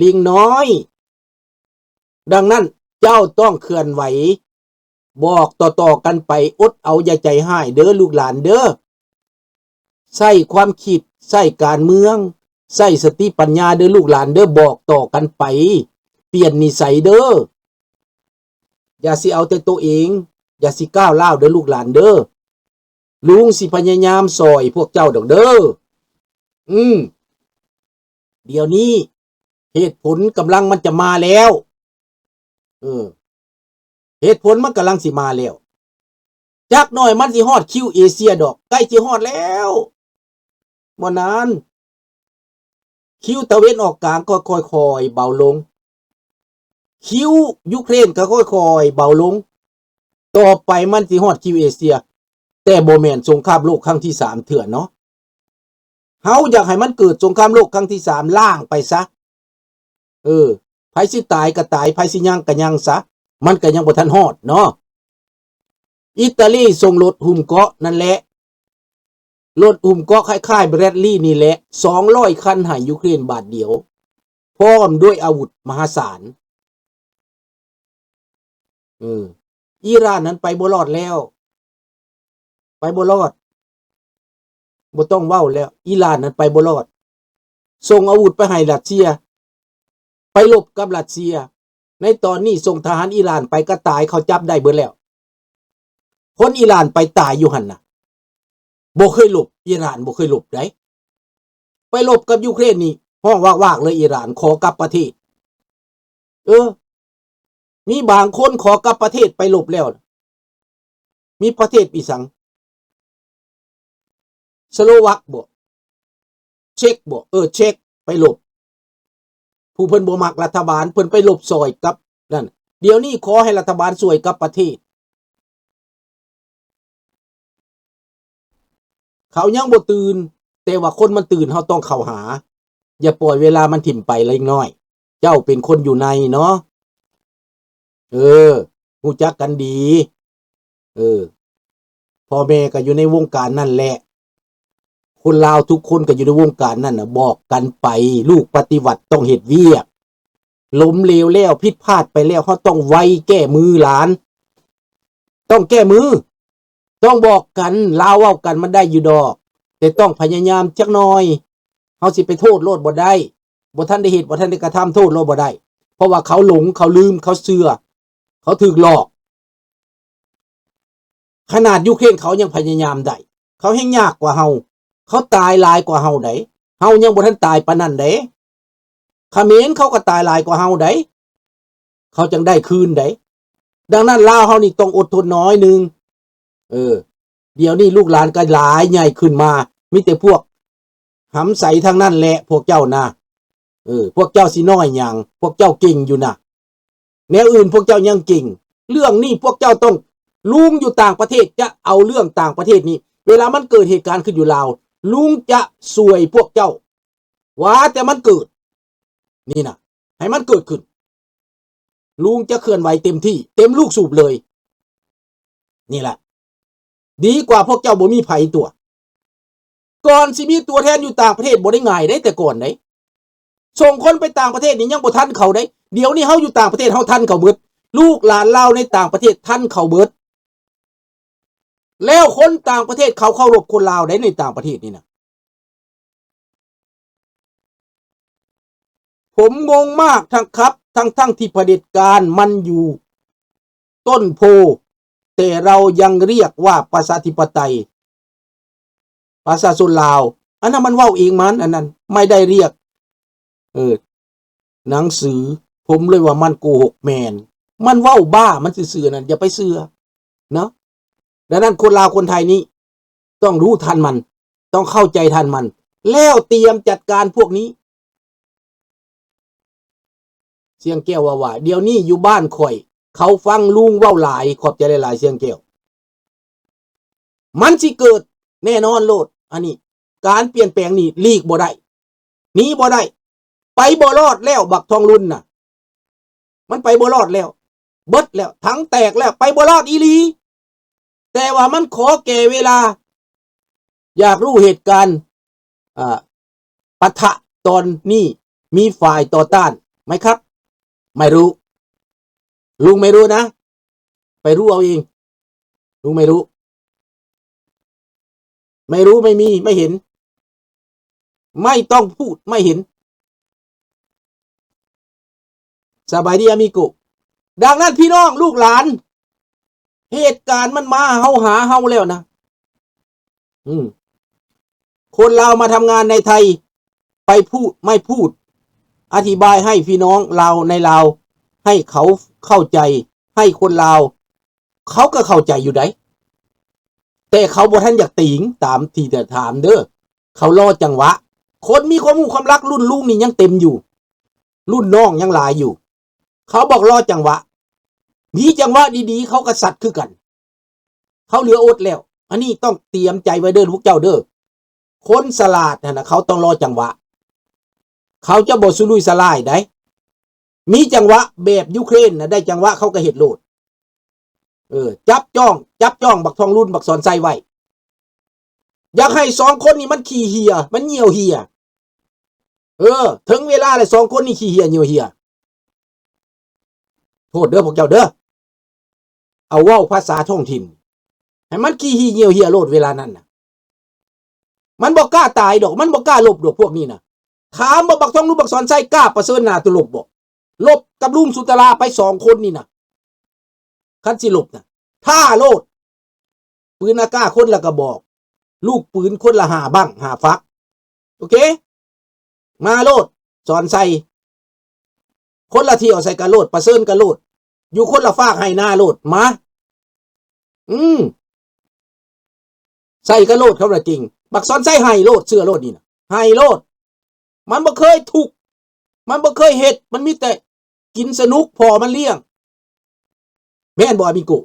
ລິງນ້ອຍ. ດັ່ງນັ້ນເຈົ້າຕ້ອງເຄື່ອນໄຫວ ບອກຕໍ່ໆກັນໄປ, ອົດເອົາຢ່າໃຈຮ້າຍເດີລູກຫຼານເດີ. ໃຊ້ຄວາມຄິດ, ໃຊ້ການເມືອງ, ໃຊ້ສະຕິປັນຍາເດີລູກຫຼານເດີ, ບອກຕໍ່ກັນໄປ, ປ່ຽນນິໄສເດີ. ຢ່າຊິເອົາແຕ່ໂຕເອງ, ຢ່າຊິກ້າວລ້າວເດີລູກຫຼານເດີ. ລຸງຊິພະຍາຍາມຊ່ອຍພວກເຈົ້າດອກເດີ. ອືມ ດຽວນີ້ເຫດຜົນກຳລັງມັນຈະມາແລ້ວ. ເອີ ເຫດຜົນມັນກຳລັງຊິມາແລ້ວ. ຈັກໜ້ອຍມັນຊິຮອດຄິວເອເຊຍດອກ, ໃກ້ຊິຮອດແລ້ວ. ບໍ່ນານ ຄິວຕາເວັນອອກກາງກໍຄ່ອຍໆເບົາລົງ, ຄິວຢູເຄຣນກໍຄ່ອຍໆເບົາລົງ. ຕໍ່ໄປມັນຊິຮອດຄິວເອເຊຍ, ແຕ່ບໍ່ແມ່ນສົງຄາມໂລກຄັ້ງທີສາມເທື່ອເນາະ. ເຮົາຢາກໃຫ້ມັນເກີດສົງຄາມໂລກຄັ້ງທີສາມ, ລ້າງໄປຊະ. ເອີ ໃຜຊິຕາຍກໍຕາຍ, ໃຜຊິຍັງກໍຍັງຊະ, ມັນກໍຍັງບໍ່ທັນຮອດເນາະ. ອີຕາລີສົ່ງລົດຫຸ້ມເກາະນັ້ນແຫຼະ, ລົດຫຸ້ມເກາະຄ້າຍໆແບຣດລີນີ້ແຫຼະ, ສອງຮ້ອຍຄັນໃຫ້ຢູເຄຣນບາດດຽວ, ພ້ອມດ້ວຍອາວຸດມະຫາສານ. ເອີ ອີຣານນັ້ນໄປບໍ່ລອດແລ້ວ, ໄປບໍ່ລອດ, ບໍ່ຕ້ອງເວົ້າແລ້ວ, ອີຣານນັ້ນໄປບໍ່ລອດ. ສົ່ງອາວຸດໄປໃຫ້ຣັດເຊຍ, ໄປລົບກັບຣັດເຊຍ. ໃນຕອນນີ້ສົ່ງທະຫານອີຣານໄປກໍຕາຍ, ເຂົາຈັບໄດ້ເບິດແລ້ວ. ຄົນອີຣານໄປຕາຍຢູ່ຫັ້ນນະ, ບໍ່ເຄີຍລົບ, ອີຣານບໍ່ເຄີຍລົບໃດ. ໄປລົບກັບຢູເຄຣນນີ້ ຮ້ອງວາກໆເລີຍ, ອີຣານຂໍກັບປະເທດ. ເອີ ມີບາງຄົນຂໍກັບປະເທດໄປລົບແລ້ວ. ມີປະເທດອີສັງ ສະໂລວັກບໍ ເຊັກບໍ ເອີ ເຊັກໄປລົບ. ຜູ້ເພິ່ນບໍ່ມັກລັດຖະບານ, ເພິ່ນໄປລົບຊ່ອຍກັບນັ້ນ. ດຽວນີ້ຂໍໃຫ້ລັດຖະບານຊ່ວຍກັບປະເທດ. ເຂົາຍັງບໍ່ຕື່ນ, ແຕ່ວ່າຄົນມັນຕື່ນ ເຮົາຕ້ອງເຂົ້າຫາ. ຢ່າປ່ອຍເວລາມັນຖິ້ມໄປເລັກນ້ອຍ. ເຈົ້າເປັນຄົນຢູ່ໃນເນາະ. ເອີ ຮູ້ຈັກກັນດີ. ເອີ ພໍ່ແມ່ກໍຢູ່ໃນວົງການນັ້ນແຫຼະ. ຄົນລາວທຸກຄົນກໍຢູ່ໃນວົງການນັ້ນນະ, ບອກກັນໄປ. ລູກປະຕິວັດຕ້ອງເຮັດວຽກ. ລົ້ມເຫຼວແລ້ວ, ຜິດພາດໄປແລ້ວ, ເຮົາຕ້ອງໄວແກ້ມືຫຼານ. ຕ້ອງແກ້ມື. ຕ້ອງບອກກັນ, ລາວເວົ້າກັນມັນໄດ້ຢູ່ດອກ, ແຕ່ຕ້ອງພະຍາຍາມຈັກໜ່ອຍ. ເຮົາຊິໄປໂທດໂລດບໍ່ໄດ້. ບໍ່ທັນໄດ້ເຮັດ, ບໍ່ທັນໄດ້ກະທຳ, ໂທດໂລດບໍ່ໄດ້. ເພາະວ່າເຂົາຫຼົງ, ເຂົາລືມ, ເຂົາເຊື່ອ, ເຂົາຖືກຫຼອກ. ຂະໜາດຢູເຄຣນເຂົາຍັງພະຍາຍາມໄດ້, ເຂົາແຮ່ງຍາກກວ່າເຮົາ, ເຂົາຕາຍຫຼາຍກວ່າເຮົາໃດ໋. ເຮົາຍັງບໍ່ທັນຕາຍປານນັ້ນເດ້. ຂະເໝນເຂົາກໍຕາຍຫຼາຍກວ່າເຮົາໃດ໋, ເຂົາຈັ່ງໄດ້ຄືນໃດ໋. ດັ່ງນັ້ນລາວເຮົານີ້ຕ້ອງອົດທົນໜ້ອຍໜຶ່ງ. ເອີ ດຽວນີ້ລູກຫຼານກໍຫຼາຍໃຫຍ່ຂຶ້ນມາ, ມີແຕ່ພວກຫຳໃສທັງນັ້ນແຫຼະພວກເຈົ້ານະ. ເອີ ພວກເຈົ້າຊິນ້ອຍຫຍັງ, ພວກເຈົ້າເກັ່ງຢູ່ນະ. ແນວອື່ນພວກເຈົ້າຍັງເກັ່ງ, ເລື່ອງນີ້ພວກເຈົ້າຕ້ອງ, ລຸງຢູ່ຕ່າງປະເທດຈະເອົາເລື່ອງຕ່າງປະເທດນີ້, ເວລາມັນເກີດເຫດການຂຶ້ນຢູ່ລາວ, ລຸງຈະຊ່ວຍພວກເຈົ້າ. ວ່າແຕ່ມັນເກີດນີ້ນະ, ໃຫ້ມັນເກີດຂຶ້ນ, ລຸງຈະເຄື່ອນໄຫວເຕັມທີ່, ເຕັມລູກສູບເລີຍ. ນີ້ແຫຼະ ດີກວ່າພວກເຈົ້າບໍ່ມີໃຜຕົວະ. ກ່ອນຊິມີຕົວແທນຢູ່ຕ່າງປະເທດບໍ່ໄດ້ງ່າຍເດ້, ແຕ່ກ່ອນເດ້. ສົ່ງຄົນໄປຕ່າງປະເທດນີ້ຍັງບໍ່ທັນເຂົາເດ້. ດຽວນີ້ເຮົາຢູ່ຕ່າງປະເທດ, ເຮົາທັນເຂົາເບິດ. ລູກຫຼານລາວໃນຕ່າງປະເທດທັນເຂົາເບິດ. ແລ້ວຄົນຕ່າງປະເທດເຂົາເຄົາລົບຄົນລາວໃດ໋ ໃນຕ່າງປະເທດນີ້ນະ. ຜົມງົງມາກທັງຄັບ, ທັງໆທີ່ຜະເດັດການມັນຢູ່ຕົ້ນໂພ, ແຕ່ເຮົາຍັງຮຽກວ່າປະຊາທິປະໄຕ, ປະຊາຊົນລາວ. ອັນນັ້ນມັນເວົ້າເອງມັນ, ອັນນັ້ນໄມ່ໄດ້ຮຽກ, ເອີ, ໜັງສື. ຜົມເລີຍວ່າມັນໂກຫົກແມ່ນ, ມັນເວົ້າບ້າມັນຊື່ໆ ອັນນັ້ນ, ຢ່າໄປເຊື່ອເນາະ. ດັ່ງນັ້ນຄົນລາວຄົນໄທນີ້ຕ້ອງຮູ້ທັນມັນ, ຕ້ອງເຂົ້າໃຈທັນມັນ, ແລ້ວຕຽມຈັດການພວກນີ້. ສຽງແກ້ວວ່າ ວ່າ ດຽວນີ້ຢູ່ບ້ານຂ້ອຍ ເຂົາຟັງລຸງເວົ້າຫຼາຍ. ຂອບໃຈຫຼາຍໆ ສຽງແກ້ວ. ມັນຊິເກີດແນ່ນອນໂລດ. ອັນນີ້ ການປ່ຽນແປງນີ້ຫຼີກບໍ່ໄດ້, ໜີບໍ່ໄດ້, ໄປບໍ່ລອດແລ້ວ. ບັກທອງລຸນນະ ມັນໄປບໍ່ລອດແລ້ວ, ເບິດແລ້ວ, ຖັງແຕກແລ້ວ, ໄປບໍ່ລອດອີ່ຫຼີ. ແຕ່ວ່າມັນຂໍແກ່ເວລາ. ຢາກຮູ້ເຫດການ, ອ່າ, ປະທະຕອນນີ້ มีฝ่ายต่อต้านไหมครับ? ไม่รู้ ลุงไม่รู้นะ ไปรู้เอาเอง ลุงไม่รู้ ไม่รู้ ไม่มี ไม่เห็น ไม่ต้องพูด ไม่เห็น สบายดี อามิโกะ ดังนั้นพี่น้องลูกหลาน เหตุการณ์มันมาเฮาหาเฮาแล้วนะ อืม คนลาวมาทำงานในไทย ไปพูด ไม่พูด อธิบายให้พี่น้องลาวในลาว ให้เขาเข้าใจ ให้คนลาว เขาก็เข้าใจอยู่ได๋ แต่เขาบ่ทันอยากติงตามที่จะถามเด้อ เขารอจังหวะ คนมีความรู้ความรักรุ่นลุงนี่ยังเต็มอยู่ รุ่นน้องยังหลายอยู่ เขาบอกรอจังหวะ มีจังหวะดีๆ เขาก็สัตว์คือกัน เขาเหลืออดแล้ว อันนี้ต้องเตรียมใจไว้เด้อพวกเจ้าเด้อ คนฉลาดหั่นน่ะ เขาต้องรอจังหวะ เขาจะบ่สุรุ่ยสะร่ายได๋ มีจังหวะแบบยูเครนน่ะ ได้จังหวะเขาก็เฮ็ดโลด เออ จับจ้อง จับจ้องบักทองลุน บักสอนไซไว้ อยากให้สองคนนี้มันขี้เหี่ย มันเหี่ยวเหี่ย เออ ถึงเวลาแล้ว สองคนนี้ขี้เหี่ยเหี่ยวเหี่ย โทษเด้อพวกเจ้าเด้อ เอาเว้าภาษาท้องถิ่น ให้มันขี้เหี่ยวเหี่ยโลดเวลานั้นน่ะ มันบ่กล้าตายดอก มันบ่กล้าลบดอกพวกนี้น่ะ ถามว่าบักทองลุน บักสอนไซกล้าประเชิญหน้าตัวลบบ่ ลบกับลุงสุนทราไปสองคนนี่น่ะ คันสิลบน่ะ ท้าโลด ปืนอากาศคนละกระบอก ลูกปืนคนละห้าบั้ง ห้าฝัก โอเค มาโลด สอนไซ คนละเที่ยวใส่กันโลด ประเชิญกันโลด อยู่คนละฟากไฮ่นาโลด มา อืม ใส่กันโลด คำว่าจริง บักสอนไซไฮ่โลด เชื่อโลดนี่น่ะ ไฮ่โลด มันบ่เคยทุกข์ มันบ่เคยเฮ็ด มันมีแต่กินสนุก พ่อมันเลี้ยง แม่นบ่ อามิโกะ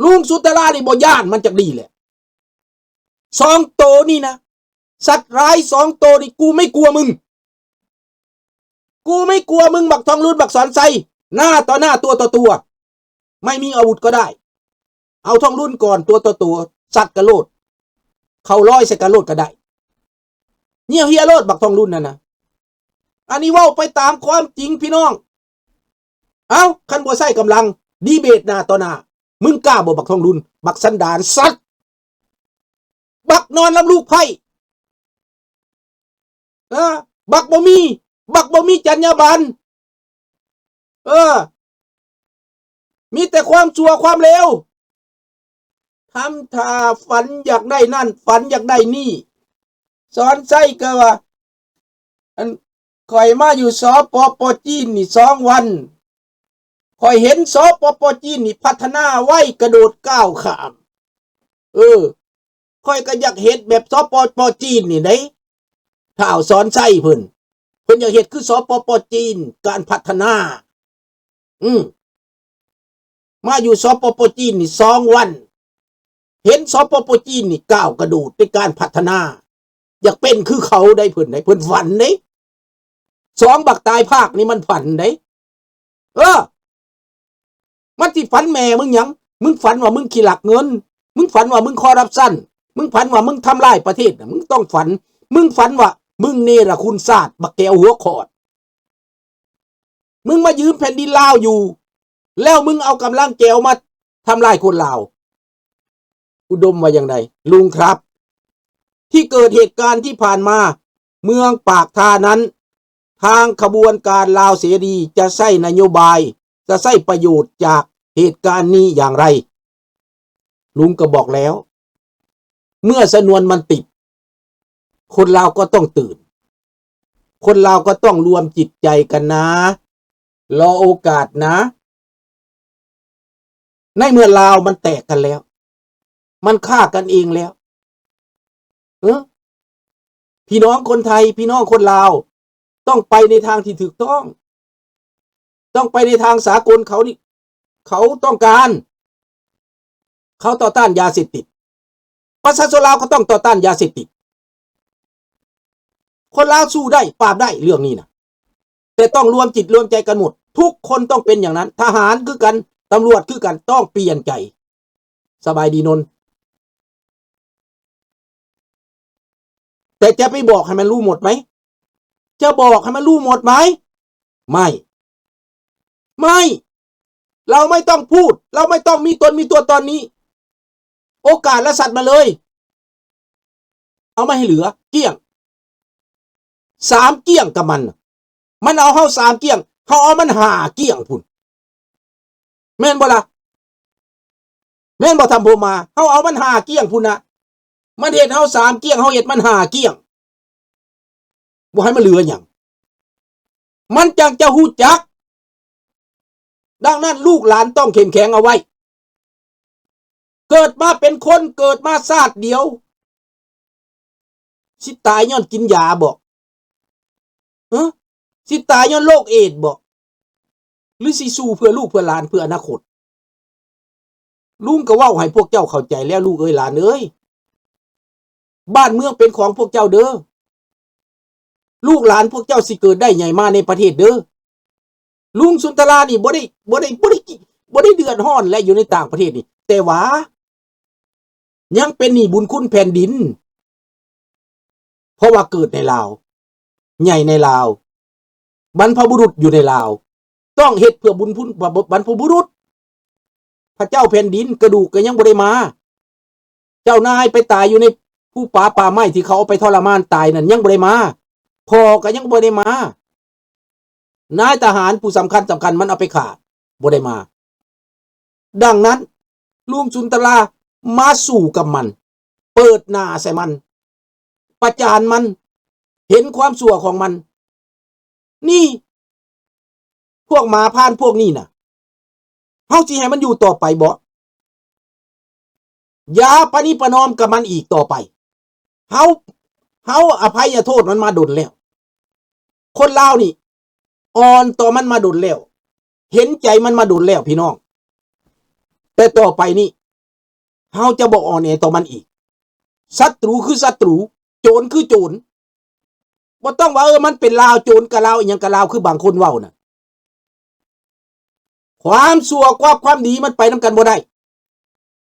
ลุงสุนทรานี่บ่ย้านมันจักดีแหละ สองโตนี่นะ สัตว์ร้ายสองโตนี่ กูไม่กลัวมึง กูไม่กลัวมึง บักทองลุน บักสอนไซ หน้าต่อหน้า ตัวต่อตัว ไม่มีอาวุธก็ได้ เอาทองลุนก่อน ตัวต่อตัว สัตว์กะโลด เข้าร้อยใส่กะโลดก็ได้ เหี่ยวเหี่ยโลด บักทองลุนนั่นนะ อันนี้เว้าไปตามความจริงพี่น้อง เอ้า คันบ่ใช้กำลัง ดีเบตหน้าต่อหน้า มึงกล้าบ่ บักทองลุน บักสันดานสัตว์ บักนอนลำลูกไพ่ เออ บักบ่มี บักบ่มีจรรยาบรรณ เออ มีแต่ความชั่วความเลว ทำท่าฝันอยากได้นั่น ฝันอยากได้นี่ สอนไซก็ว่า อัน ข้อยมาอยู่ สปป จีนนี่สองวัน ข้อยเห็น สปป จีนนี่พัฒนาไว กระโดดก้าวข้าม เออ ข้อยก็อยากเฮ็ดแบบ สปป จีนนี่เด้ ท้าวสอนไซเพิ่น เพิ่นอยากเฮ็ดคือ สปป จีน การพัฒนา อืม มาอยู่ สปป จีนนี่สองวัน เห็น สปป จีนนี่ก้าวกระโดดในการพัฒนา อยากเป็นคือเขาได้เพิ่นได้ เพิ่นฝันเด้ สองบักตายภาคนี่มันฝันเด้ เออ มันสิฝันแม่มึงหยัง มึงฝันว่ามึงขี้ลักเงิน มึงฝันว่ามึงคอร์รัปชัน มึงฝันว่ามึงทำลายประเทศน่ะ มึงต้องฝัน มึงฝันว่ามึงเนรคุณชาติ บักแก้วหัวขอด มึงมายืมแผ่นดินลาวอยู่ แล้วมึงเอากำลังแก้วมาทำลายคนลาว อุดมว่าอย่างใด ลุงครับ ที่เกิดเหตุการณ์ที่ผ่านมา เมืองปากทานั้น ทางขบวนการลาวเสรีจะใช้นโยบาย จะใช้ประโยชน์จากเหตุการณ์นี้อย่างไร ลุงก็บอกแล้ว เมื่อชนวนมันติด คนลาวก็ต้องตื่น คนลาวก็ต้องรวมจิตใจกันนะ รอโอกาสนะ ในเมื่อลาวมันแตกกันแล้ว มันฆ่ากันเองแล้ว เออ พี่น้องคนไทย พี่น้องคนลาว ต้องไปในทางที่ถูกต้อง ต้องไปในทางสากลเขานี่ เขาต้องการ เขาต่อต้านยาเสพติด ประชาชนลาวก็ต้องต่อต้านยาเสพติด คนลาวสู้ได้ ปราบได้ เรื่องนี้นะ แต่ต้องรวมจิตรวมใจกันหมด ทุกคนต้องเป็นอย่างนั้น ทหารคือกัน ตำรวจคือกัน ต้องเปลี่ยนใจ สบายดีนนท์ แต่จะไปบอกให้มันรู้หมดไหม ຈະບອກໃຫ້ມັນຮູ້ໝົດໄໝ? ໄມ່ ໄມ່ ເຮົາໄມ່ຕ້ອງພູດ ເຮົາໄມ່ຕ້ອງມີຕົນມີຕົວຕອນນີ້ ໂອກາດລະສັດມາເລີຍ ເອົາມາໃຫ້ເຫຼືອກ້ຽງ ສາມກ້ຽງກັບມັນ ມັນເອົາເຮົາສາມກ້ຽງ ເຮົາເອົາມັນຫ້າກ້ຽງພຸ້ນ ແມ່ນບໍ່ລະ? ແມ່ນບໍ່ທ່ານຜູ້ມາ? ເຮົາເອົາມັນຫ້າກ້ຽງພຸ້ນນະ ມັນເຮັດເຮົາສາມກ້ຽງ ເຮົາເຮັດມັນຫ້າກ້ຽງ ບໍ່ໃຫ້ມັນເຫຼືອຫຍັງ ມັນຈັ່ງຈະຮູ້ຈັກ. ດັ່ງນັ້ນ ລູກຫຼານຕ້ອງເຂັ້ມແຂງເອົາໄວ້ ເກີດມາເປັນຄົນ ເກີດມາຊາດດຽວ ຊິຕາຍຍ້ອນກິນຢາບໍ? ຮະ? ຊິຕາຍຍ້ອນໂລກເອດບໍ? ຫຼືຊິສູ້ເພື່ອລູກເພື່ອຫຼານ ເພື່ອອະນາຄົດ? ລຸງກໍເວົ້າໃຫ້ພວກເຈົ້າເຂົ້າໃຈແລ້ວ ລູກເອີຍ ຫຼານເອີຍ ບ້ານເມືອງເປັນຂອງພວກເຈົ້າເດີ ລູກຫຼານພວກເຈົ້າຊິເກີດໄດ້ໃຫຍ່ມາໃນປະເທດເດີ ລຸງສຸນທະລານີ້ບໍ່ໄດ້ ບໍ່ໄດ້ ບໍ່ໄດ້ ບໍ່ໄດ້ເດືອດຮ້ອນແລະ ຢູ່ໃນຕ່າງປະເທດນີ້ ແຕ່ວ່າຍັງເປັນໜີ້ບຸນຄຸນແຜ່ນດິນ ເພາະວ່າເກີດໃນລາວ ໃຫຍ່ໃນລາວ ບັນພະບຸລຸດຢູ່ໃນລາວ ຕ້ອງເຮັດເພື່ອບຸນຄຸນບັນພະບຸລຸດ ພະເຈົ້າແຜ່ນດິນ ກະດູກກໍຍັງບໍ່ໄດ້ມາ ເຈົ້ານາຍໄປຕາຍຢູ່ໃນພູປ່າປ່າໄມ້ທີ່ເຂົາເອົາໄປທໍລະມານຕາຍນັ້ນ ຍັງບໍ່ໄດ້ມາ ພໍ່ກໍຍັງບໍ່ໄດ້ມາ ນາຍທະຫານຜູ້ສຳຄັນສຳຄັນມັນເອົາໄປຂ້າ ບໍ່ໄດ້ມາ. ດັ່ງນັ້ນ ລຸງສຸນທະລາມາສູ້ກັບມັນ ເປີດໜ້າໃສ່ມັນ ປະຈານມັນ ເຫັນຄວາມຊົ່ວຂອງມັນ. ນີ້ ພວກໝາພານພວກນີ້ນະ ເຮົາຊິໃຫ້ມັນຢູ່ຕໍ່ໄປບໍ? ຢ່າປະນີປະນອມກັບມັນອີກຕໍ່ໄປ. ເຮົາ ເຮົາອະໄພຍະໂທດມັນມາດົນແລ້ວ. ຄົນລາວນີ້ອ່ອນຕໍ່ມັນມາດົນແລ້ວ, ເຫັນໃຈມັນມາດົນແລ້ວພີ່ນ້ອງ. ແຕ່ຕໍ່ໄປນີ້ ເຮົາຈະບໍ່ອ່ອນແອຕໍ່ມັນອີກ. ສັດຕູຄືສັດຕູ, ໂຈນຄືໂຈນ. ບໍ່ຕ້ອງວ່າ ເອີ ມັນເປັນລາວ, ໂຈນກະລາວ, ອີ່ຫຍັງກະລາວ, ຄືບາງຄົນເວົ້ານະ. ຄວາມຊົ່ວກັບຄວາມດີມັນໄປນຳກັນບໍ່ໄດ້.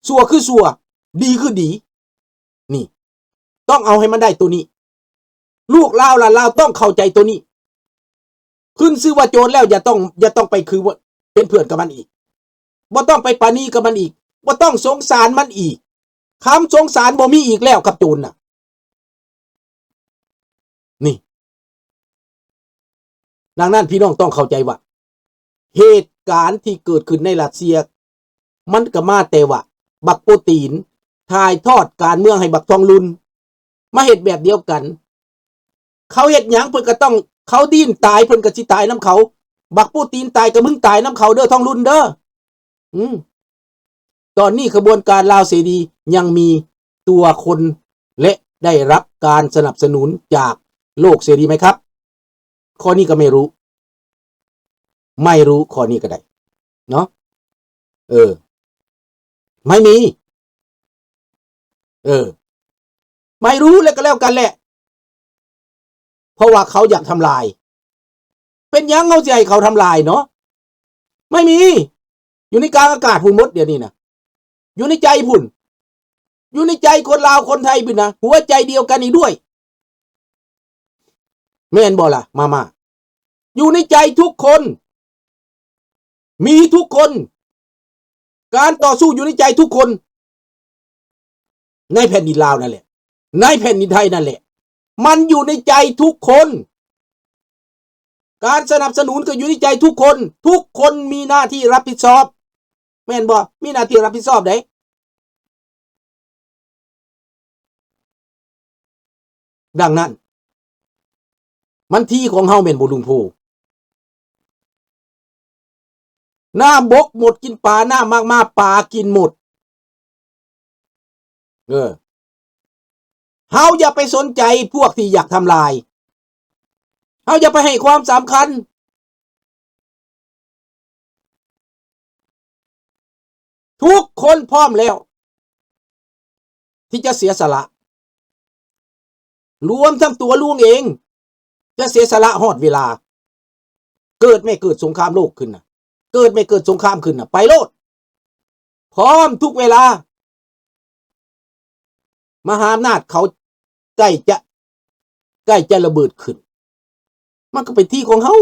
ຊົ່ວຄືຊົ່ວ, ດີຄືດີ. ນີ້ ຕ້ອງເອົາໃຫ້ມັນໄດ້ໂຕນີ້. ລູກລາວຫຼານລາວຕ້ອງເຂົ້າໃຈໂຕນີ້. ຂຶ້ນຊື່ວ່າໂຈນແລ້ວ ຢ່າຕ້ອງ ຢ່າຕ້ອງໄປຄື ເປັນເພື່ອນກັບມັນອີກ. ບໍ່ຕ້ອງໄປປານີກັບມັນອີກ. ບໍ່ຕ້ອງສົງສານມັນອີກ. ຄຳສົງສານບໍ່ມີອີກແລ້ວກັບໂຈນນະ. ນີ້ ດັ່ງນັ້ນ ພີ່ນ້ອງຕ້ອງເຂົ້າໃຈວ່າ ເຫດການທີ່ເກີດຂຶ້ນໃນລັດເຊຍ ມັນກໍມາແຕ່ວ່າ ບັກປູຕິນຖ່າຍທອດການເມືອງໃຫ້ບັກທອງລຸນ ມາເຮັດແບບດຽວກັນ. ເຂົາເຮັດຫຍັງເພິ່ນກໍຕ້ອງ ເຂົາດີ້ນຕາຍ ເພິ່ນກໍຊິຕາຍນຳເຂົາ. ບັກປູຕິນຕາຍກໍມຶງຕາຍນຳເຂົາເດີ ທອງລຸນເດີ. ອືມ ຕອນນີ້ຂະບວນການລາວເສລີຍັງມີຕົວຄົນ ແລະ ໄດ້ຮັບການສະໜັບສະໜູນຈາກໂລກເສລີໄໝຄັບ? ຂໍ້ນີ້ກໍໄມ່ຮູ້ ໄມ່ຮູ້ຂໍ້ນີ້ກໍໄດ້ເນາະ. ເອີ ໄມ່ມີ ເອີ ໄມ່ຮູ້ແລ້ວກໍແລ້ວກັນແຫຼະ. ເພາະວ່າເຂົາຢາກທຳລາຍ. ເປັນຫຍັງເຮົາຊິໃຫ້ເຂົາທຳລາຍເນາະ? ໄມ່ມີ. ຢູ່ໃນກາງອາກາດພຸ້ນໝົດດຽວນີ້ນະ. ຢູ່ໃນໃຈພຸ້ນ. ຢູ່ໃນໃຈຄົນລາວຄົນໄທພຸ້ນນະ. ຫົວໃຈດຽວກັນອີກດ້ວຍ. ແມ່ນບໍ່ລະ ມາມາ? ຢູ່ໃນໃຈທຸກຄົນ. ມີທຸກຄົນ. ການຕໍ່ສູ້ຢູ່ໃນໃຈທຸກຄົນ ໃນແຜ່ນດິນລາວນັ້ນແຫຼະ ໃນແຜ່ນດິນໄທນັ້ນແຫຼະ ມັນຢູ່ໃນໃຈທຸກຄົນ. ການສະໜັບສະໜູນກໍຢູ່ໃນໃຈທຸກຄົນ. ທຸກຄົນມີໜ້າທີ່ຮັບຜິດຊອບ ແມ່ນບໍ່? ມີໜ້າທີ່ຮັບຜິດຊອບເດ້. ດັ່ງນັ້ນ ມັນທີ່ຂອງເຮົາແມ່ນບໍ່ ລຸງພູ? ນ້ຳບົກໝົດກິນປາ, ນ້ຳມາກມາປາກິນໝົດ. ເອີ ເຮົາຢ່າໄປສົນໃຈພວກທີ່ຢາກທຳລາຍ. ເຮົາຢ່າໄປໃຫ້ຄວາມສຳຄັນ. ທຸກຄົນພ້ອມແລ້ວທີ່ຈະເສຍສະຫຼະ, ລວມທັງຕົວລຸງເອງຈະເສຍສະຫຼະຮອດເວລາ. ເກີດແມ່ເກີດສົງຄາມໂລກຂຶ້ນນະ, ເກີດແມ່ເກີດສົງຄາມຂຶ້ນນະ, ໄປໂລດ. ພ້ອມທຸກເວລາ. ມະຫາອຳນາດເຂົາໃກ້ຈະ ໃກ້ຈະລະເບີດຂຶ້ນ. ມັນກໍເປັນທີ່ຂອງເຮົາ.